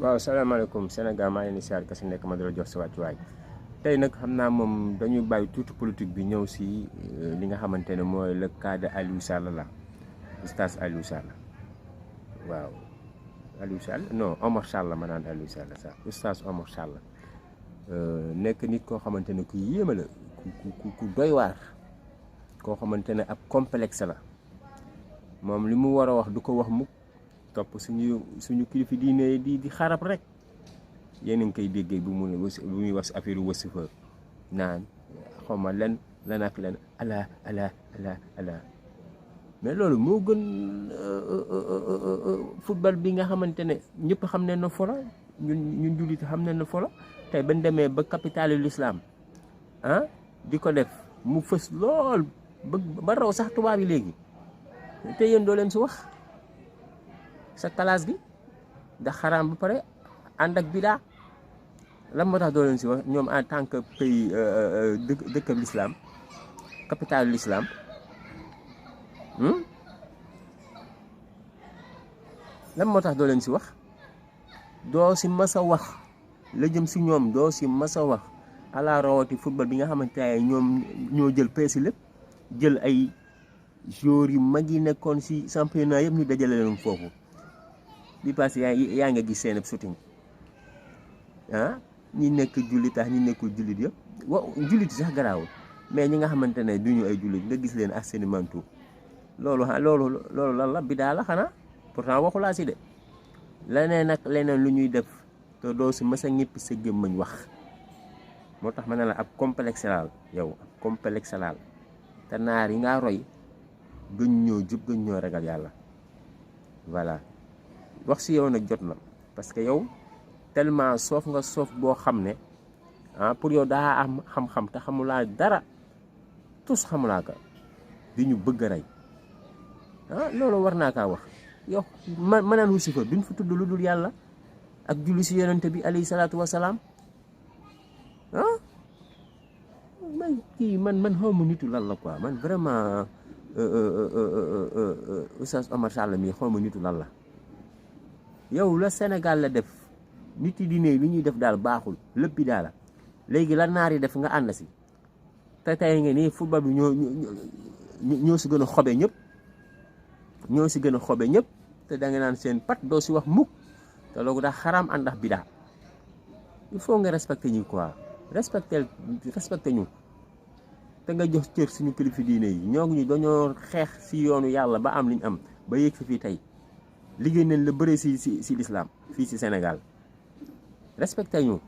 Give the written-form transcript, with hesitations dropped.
waaw salaamaaleykum Sénégal maa ngi leen di siyaar ka si nekk ma di la jox sa wàccuwaay tey nag xam naa moom dañuy bàyyi tuuti politique bi ñëw si li nga xamante ne mooy le cas de Aliou Sall la oustaz Aliou Sall waaw Aliou Sall non Omar Sall ma naan Aliou Sall sax oustaz Omar Sall nekk nit koo xamante ne ku yéeme la ku doy waar koo xamante ne ab complexe la moom li mu war a wax du ko wax mukk topp suñu kilifa diine di xarab rek yéen a ngi koy déggee bu muy wax affaire wasifa naan xaw ma lan ak lan ala mais loolu moo gën football bi nga xamante ne ñëpp xam ne na fola ñun jullit xam ne na fola tey bañ demee ba capitale l'islam di ko def mu fës lool ba raw sax tubaab yi léegi te yéen doo leen si wax sa classe gi da xaraam ba pare ànd ak bidaa lan moo tax doo leen si wax ñoom en tant que pays dëkk l'islam capitale l'islam lan moo tax doo leen si wax doo si mas a wax la jëm si ñoom doo si mas a wax ala rawati football bi nga xamante ne ñoom ñoo jël peesi lépp jël ay joueurs yu mag yi nekkoon si championnat yëpp ñu dajale leen foofu bi passé yaa nga gis seen shooting ñi nekk jullit tax ñi nekkul jullit yëpp jullit sax garaawul mais ñi nga xamante ne duñu ay jullit nga gis leen ak seeni mantu loolu lan la bidaa la xanaa pourtant waxulaa si de leneen ak leneen lu ñuy def te doo si mës a ñëpp sa gémmañ wax moo tax ma ne la ab complexe laal yow ab complexe laal te naar yi ngaa roy gën ñoo jub gën ñoo ragal yàlla voilà wax si yow nag jot na parce que yow tellement soof nga soof boo xam ne pour yow daa am xam-xam te xamulaa dara tous xamulaa ko di ñu bëgg a rey loolu war naa kaa wax yow ma naan wusi fa duñ fa tudd lu dul yàlla ak julli si yonente bi alayhi salaatu wasalaam man xaw ma nitu lan la quoi man vraiment oustaz Omar Sall mii xaw ma nitu lan la yow la Sénégal la def nit yi diine li ñuy def daal baaxul lépp bi daal léegi la naar yi def nga ànd si te tey nga nii football bi ñoo si gën a xobe ñëpp te da nga naan seen pat doo si wax mukk te loolu daa xaraam ànd ak bidaa il faut nga respecter ñu quoi respecter ñu te nga jox cër suñu kilifa diine yi ñu dañoo xeex si yoonu yàlla ba am liñ am ba yëg fi fii tey liggéey nañ la bëre si l'islam fii si Sénégal respecté ñu